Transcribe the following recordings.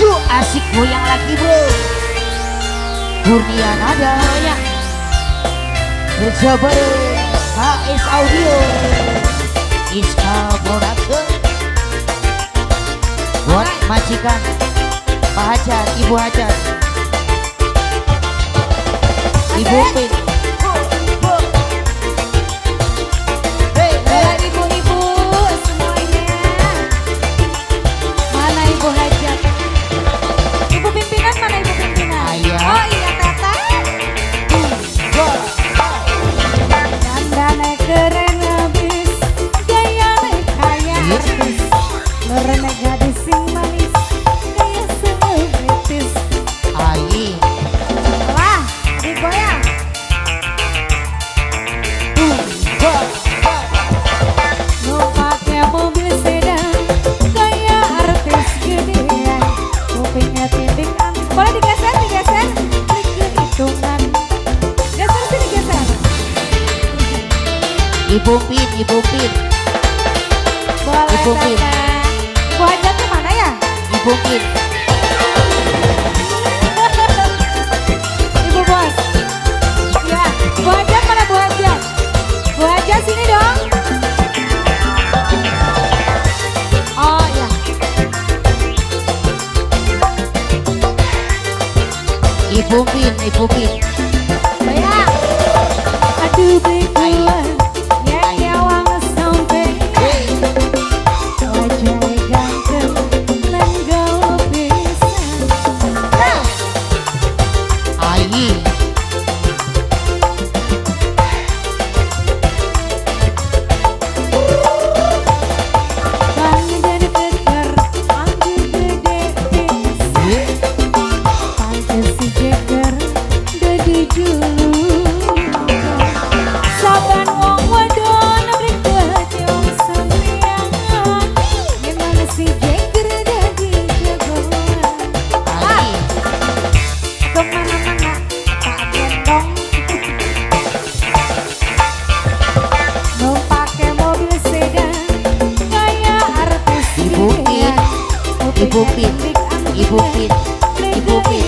Yuk asik goyang lagi bro. Kurnia Nada Goyang. Kerja bareng HS Audio, Iska Production. Buat majikan Pak Hajar, Ibu Hajar, Ibu Pin. Buat ibu-ibu semuanya. Mana Ibu Hajat? Ibu pimpinan mana ibu pimpinan? Ayah. Oh iya Teteh. Dandane keren abis, gayane kaya artis, lorene gadis sing manis, gaya selebritis. Ayi. Wah, digoyang. Numpaknya mobil sedan, gaya artis gedean, kupingnya tindik antik. Boleh digeser, digeser, klik kehitungan. Geser sini geser. Ibu Pin, Ibu Pin, Boleh Ibu Pin. Teteh. Ibu Hajatnya mana ya? Ibu Pin. Ibu Bos. Ya, Bu Hajat mana Bu Hajat? Bu Hajat sini dong. Oh ya. Ibu Pin, Ibu Pin. Bayang. Aduh bekuan, ya nyawang sampai wajah ganteng lan gaul pisan. Nah, Ayi. Badan keker, anggur gede pisan. Pantes si jeger dadi julukan. Saban wong wadon mripate wong sampeyan. Memang si jeger dadi jagoan. Ayi. Kemana-mana tak gendong. Numpake mobil sedan kayak artis Ibu Pin, gedean. Ibu Pin, Ibu Pin, Ibu Pin,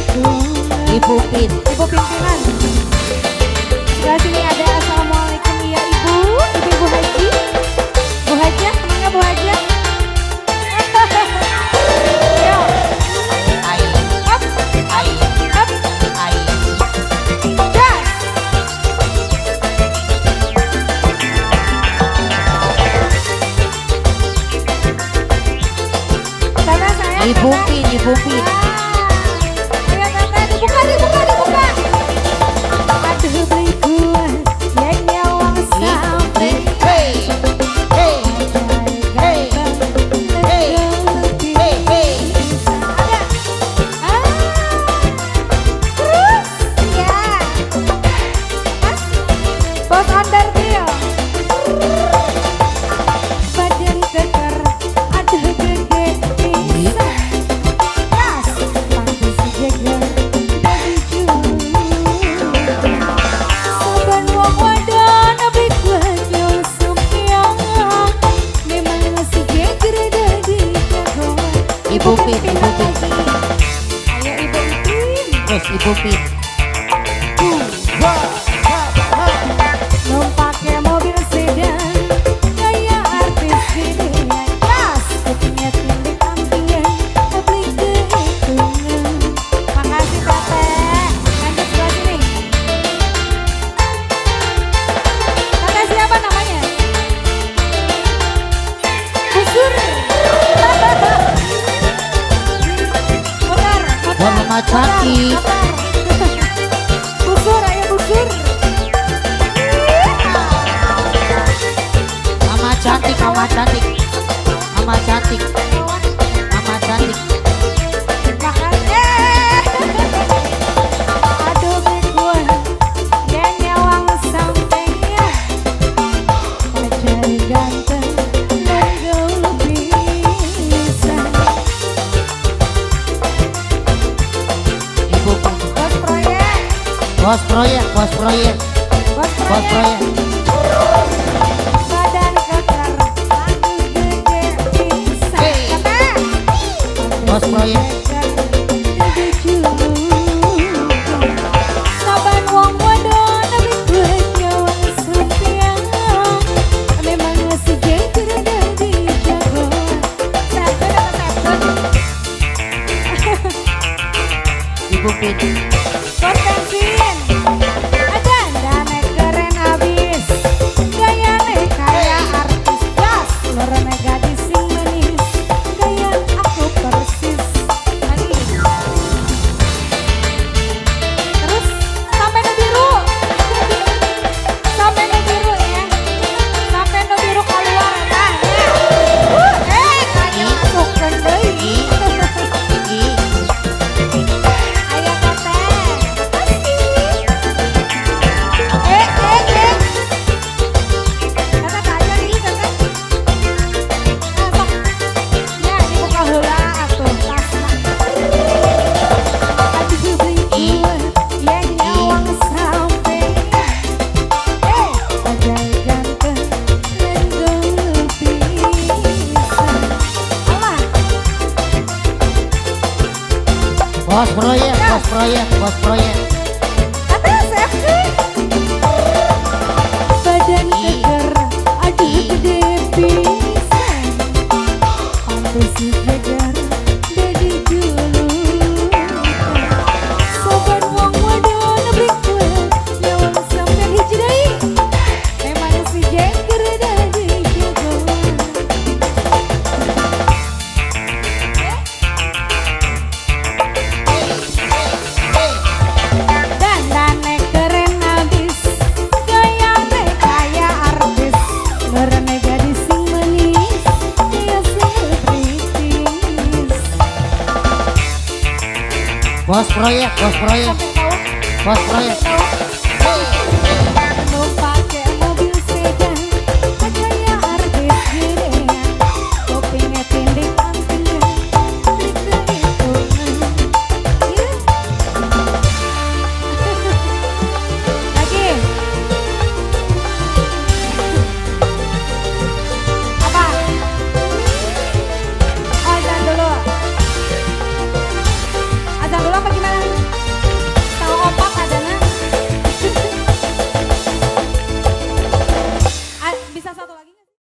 Ibu Pin. Ibu pimpinan. Sebelah sini ada assalamualaikum ya ibu, ibu-ibu haji. Bu Hajah, kemana Bu Hajah? Yo, Ayi, up, ayi, up, ayi. gas. Tata sayang, Ibu Tata. Pin, Ibu Pin. Ayo Tata, dibuka, dibuka, dibuka. Aduh beli gua, yang nyawang sampai. Hey, hey, hey, hey, hey, hey. Ada. Ah. Terus, ya. Pas. Bos underdeal. Badan keker, aduh gede pisan. Gas, pantes jeger dadi julukan. Saban wong wadon beli kuat sumpiang. Memang si jeger dadi jagoan. Ibu Pin, Ibu Pin. Ayo Ibu Pin. Terus Ibu Pin. Numpake mobil sedan kayak artis gedean. Gas, kupingnya tindik antingan, beli kehitungan. Makasih Teteh. Lanjut sebelah sini. Teteh siapa namanya? Busur. Putar, putar, Buat mama cantik. putar. Busur, ayo busur. Mama cantik, mama cantik. Mama cantik, mama cantik. Makan. Aduh bekuan, ya nyawang sampainya. Wajah ganteng lan gaul pisan. Ibu Pin. Bos proyek, Bos proyek, bos proyek, bos bos proyek. proyek. Badan keker, aduh gede pisan. Hey. Kata. Bos proyek. Jeger Ibu Pit. Bos bensin. Dandane keren abis, gayane kaya artis gas, lorone gadis sing manis, gaya aku persis. Lagi. Terus sampai nu biru. Sampai nu biru ya. Sampai nu biru keluar eta ya. Kayak masukkeun deui. Iki. Aya teteh. Makasih. Eh, eh, eh. Teteh tak aja ini teteh. Ah, sok. Ya, dibuka heula atuh tasna. Aduh beli yen nyawang sampean. Eh, wajah ganteng lan gaul pisan. Alah, Bos proyek, bos proyek, bos proyek. Teteh safety. Badan keker, aduh gede pisan. Pantes si jeger dadi julukan. Soban wong wadon beli kuat, nyawang sampean hiji deui. Memang si jeger dadi jagoan. Dandane keren abis, gayane kaya artis, lorone gadis sing manis, kaya selebritis. Bos proyek, bos proyek, Sampai tahu, bos proyek. sampai tahu.